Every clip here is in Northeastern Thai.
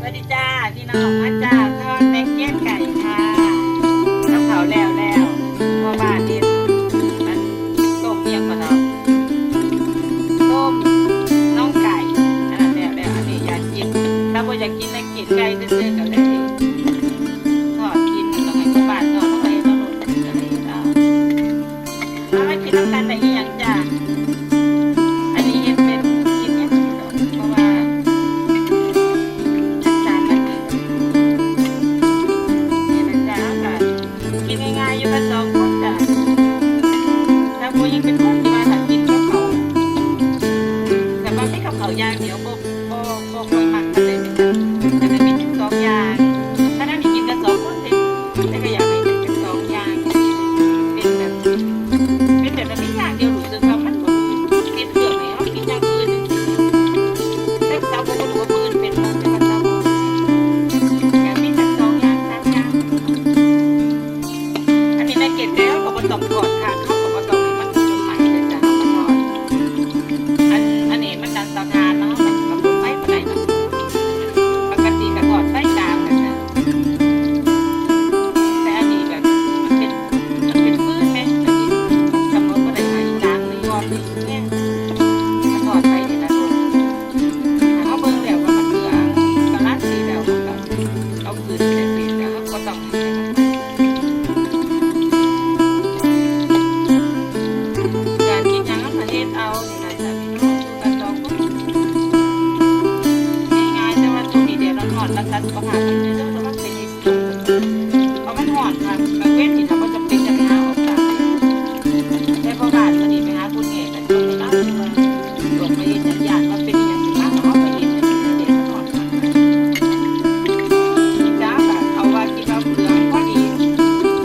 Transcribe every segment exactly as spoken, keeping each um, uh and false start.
สวัสดีจ้าพี่น้อง มาจ้า ทอดแม็กเก็ตไก่ค่ะ กับข้าวแล้วแล้ว เพราะว่าเฮ็ดอันต้มเอียงก่อนเนาะ ต้มน่องไก่ อันนั้นแล้วแล้ว อันนี้อยากกิน ถ้าบ่อยากกินแม็กเก็ตไก่ซื่อๆ ก็เลยทอดกิน แล้วก็ให้พ่อบ้านทอด แล้วก็ให้เราโดนกัน ก็เลยเอา มามากินน้ำกันได้อีหยังจ้า อันนี้เฮ็ดเป็น เฮ็ดเป็น เพราะว่าจานมัน นี่นะจ้า ก็กินง่ายๆ อยู่กันสองคนจ้า ถ้าผู้หญิงเป็นคนที่ว่าถ้ากินกับข้าว แต่ว่ามีกับข้าวอย่างเดียวบ่ บ่ บ่ค่อยมักปานใด แต่ก็มีทั้งสองอย่าง ถ้าได้มีกินกันสองคนเด้ แต่ก็อยากให้เป็นสองอย่าง เป็นแบบ เป็นแบบนั้นอย่างเดียว รู้สึกว่ามันบ่ติดเครื่องให้เรากินอย่างอื่นจังซี้ แต่สาวบ่รู้ว่ามื้ออื่นเป็นบ่ แต่ว่าสาวบ่อยากมีจักสองอย่างสามอย่าง อันนี้แม่เกดแก้วก็บ่ต้องทอดค่ะ เขาก็บ่ต้องให้มันสุกใหม่เลยจ้ะ เขาก็ทอด อัน อันนี้มันดันเตาถ่านเนาะ มันก็บ่ไฟปานใดเนาะ ปกติก็ทอดไฟกลางนะจ๊ะ แต่อันนี้ก็มันเป็น มันเป็นฟืนแหม อันนี้กำหนดบ่ได้ว่าอีกกลางหรือวอมหรืออีกแห้ง ก็ทอดไปนี่ล่ะลูก ถ้าเฮาเบิ่งแล้วว่ามันเหลือง การันตีแล้ว เฮาก็เอาคืนจังซี่ แต่เฮาก็ต้อง อยากกินหยังเฮาก็เฮ็ดเอานี่ล่ะจ้ะพี่น้อง อยู่กันสองคน ง่ายๆ แต่ว่าช่วงนี้แดดร้อนๆ รักษาสุขภาพกันเด้อ ระวังเป็นนิด เพราะมันร้อนค่ะ กลางเว็นนี่ถ้าบ่จำเป็นจะไปหาออกตากแดด แต่พอบ้านมื้อนี้ไปหาคุณแม่ก็ต้องไปเล่าว่า หลวงไปเฮ็ดจักอย่างว่าเป็นอิหยังสิพาเขาไปเฮ็ดจักอย่างเด็กมันนอนพักจ้า ก็เอาว่าคิดว่าเปลืองพอดี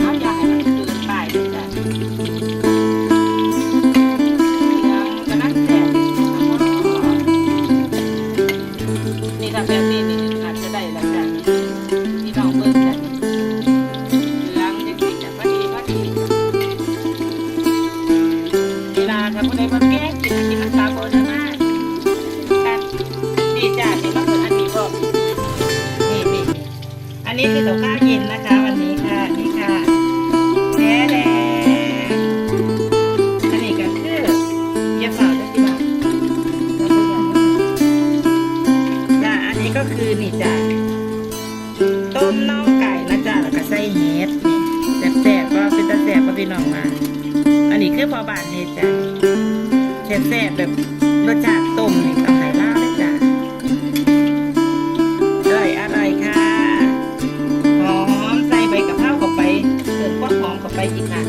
เอาอย่าให้มันเกินไปจ้ะ เปลืองก็นั่นแหละ นี่ถ้าแบบนี้นี่อาจจะได้แล้วจ้ะ พี่น้องเบิ่งจ้ะ เปลืองจังซี่จ้ะ พอดีพอดี เวลาถ้าผู้ใดบ่แกงกิน กินน้ำตาบ่เด้อนะ กัน นี่จ้ะ นี่มาเบิ่งอันนี้พร้อม นี่ นี่ อันนี้คือกับข้าวเย็นนะคะ วันนี้ค่ะ นี่ค่ะ แท้แดง อันนี้ก็คือ อย่าเผาด้วยสิบ่า จ้ะ อันนี้ก็คือนี่จ้ะ ต้มน่องไก่นะจ๊ะ แล้วก็ใส่เห็ด นี่ แซ่บๆ บ่ เป็นตาแซ่บบ่พี่น้องว่า อันนี้คือพ่อบ้านเฮ็ดจ้ะ แซ่บๆ แบบรสชาติต้มนี่ต้องให้ลาวเลยจ้ะ อร่อย อร่อยค่ะ หอม ใส่ใบกะเพราเข้าไป เพิ่มความหอมเข้าไปอีกค่ะ